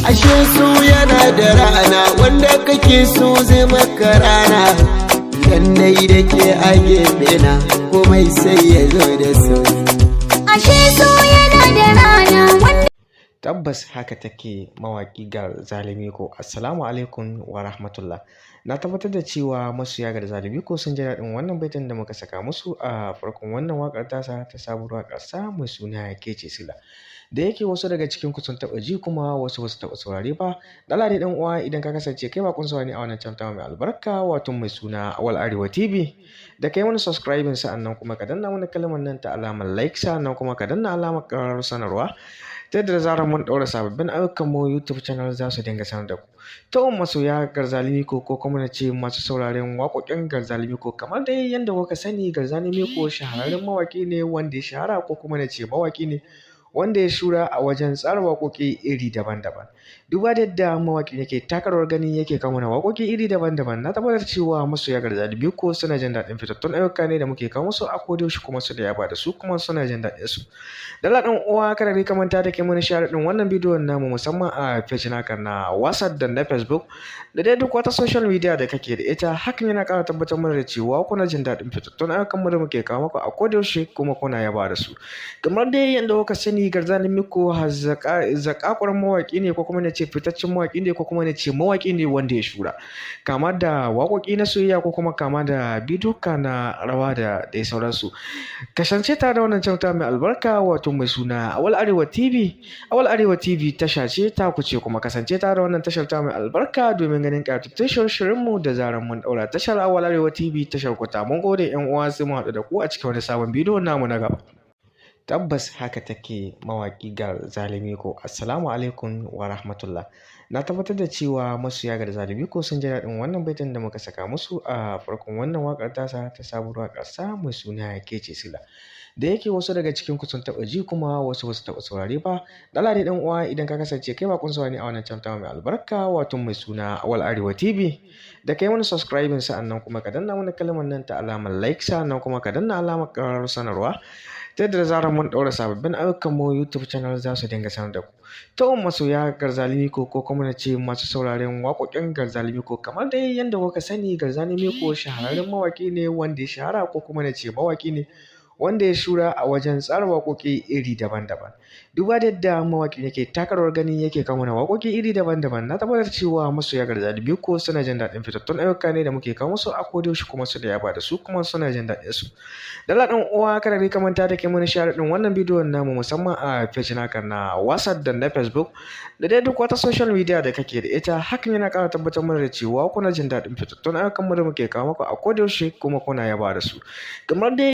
Ashe so yana da rana, wanda kake so zai maka rana. Idan dai da ke a gefe na, komai sai ya zo da sauki. Ashe so yana da rana wanda Tabbas haka take, mawaƙi Garzali Miko. Assalamu alaikum wa rahmatullah. Na tabbatar da cewa masoya Garzali Miko sun ji daɗin wannan baitin da muka saka musu a farkon wannan waƙar tasa ta sabuwar waƙar sa mai suna Kece Sila. Da yake wasu daga cikin ku sun taɓa ji kuma wasu basu taɓa saurare ba. Dala dai ɗan uwa, idan ka kasance kai bakon zuwa ne a wannan channel mai albarka, wato mai suna Awal Arewa TV, da kai mana subscribing, sa'annan kuma ka danna mana kalmar nan ta alamar like, sa'annan kuma ka danna alamar ƙararrawar sanarwa, ta yadda da zarar mun ɗaura sababbin ayyukan mu YouTube channel za su dinga sanar da ku. To masoya Garzali Miko, ko kuma na ce masu sauraren waƙoƙin Garzali Miko, kamar dai yadda kuka sani, Garzali Miko shahararren mawaƙi ne wanda ya shahara, ko kuma na ce mawaƙi ne wanda ya shura a wajen tsara waƙoƙi iri daban-daban. Duba da yadda mawaƙin yake taka rawar gani, yake kawo mana waƙoƙi iri daban-daban, na tabbatar cewa masoya Garzali Miko suna jin daɗin fitattun ayyuka ne da muke kawo musu a kodayaushe, kuma su da yaba da su, kuma suna jin daɗin su. Dala ɗan uwa, kada dai ka manta da kai mana share ɗin wannan bidiyon namu, musamman a page naka na WhatsApp da na Facebook da dai duk wata social media da kake da ita. Hakan yana ƙara tabbatar mana da cewa kuna jin daɗin fitattun ayyukan mu da muke kawo muku a kodayaushe, kuma kuna yaba da su. Kamar dai yadda kuka sani, Garzali Miko zakakuran mawaƙi ne, ko kuma na ce fitaccen mawaƙi ne, ko kuma na ce mawaƙi ne wanda ya shura. Kama da waƙoƙi na soyayya ko kuma kama da biduka na rawa da dai sauransu. Kasance tare da wannan channel mai albarka, wato mai suna Awal Arewa TV. Awal Arewa TV tasha ce ta ku ce, kuma kasance tare da wannan tashar ta mai albarka domin ganin ƙayatattun shirinmu da zarar mun ɗaura. Tashar Awal Arewa TV, tashar ku ta. Mun gode, 'yan uwa, sai mu haɗu da ku a cikin wani sabon bidiyo namu na gaba. Tabbas haka take, mawaƙi Garzali Miko. Assalamu alaikum wa rahmatullah. Na tabbatar da cewa masoya Garzali Miko sun ji daɗin wannan baitin da muka saka musu a farkon wannan waƙar tasa ta sabuwar waƙar sa mai suna Kece Sila. Da yake wasu daga cikin ku sun taɓa ji kuma wasu basu taɓa saurare ba. Dala dai ɗan uwa, idan ka kasance kai bakon zuwa ne a wannan channel mai albarka, wato mai suna Awal Arewa TV, da kai mana subscribing, sa'annan kuma ka danna mana kalmar nan ta alamar like, sa'annan kuma ka danna alamar ƙararrawar sanarwa, ta yadda da zarar mun ɗaura sababbin ayyukan mu YouTube channel za su dinga sanar da ku. To masoya Garzali Miko, ko kuma na ce masu sauraren waƙoƙin Garzali Miko, kamar dai yadda kuka sani, Garzali Miko shahararren mawaƙi ne wanda ya shahara, ko kuma na ce mawaƙi ne wanda ya shura a wajen tsara waƙoƙi iri daban-daban. Duba da yadda mawaƙin yake taka rawar gani, yake kawo mana waƙoƙi iri daban-daban, na tabbatar cewa masoya Garzali Miko suna jin daɗin fitattun ayyuka ne da muke kawo musu a kodayaushe, kuma su da yaba da su, kuma suna jin daɗin su. Dala ɗan uwa, kada dai ka manta da kai mana share ɗin wannan bidiyon namu, musamman a page naka na WhatsApp da na Facebook da dai duk wata social media da kake da ita. Hakan yana ƙara tabbatar mana da cewa kuna jin daɗin fitattun ayyukan mu da muke kawo muku a kodayaushe, kuma kuna yaba da su. Kamar dai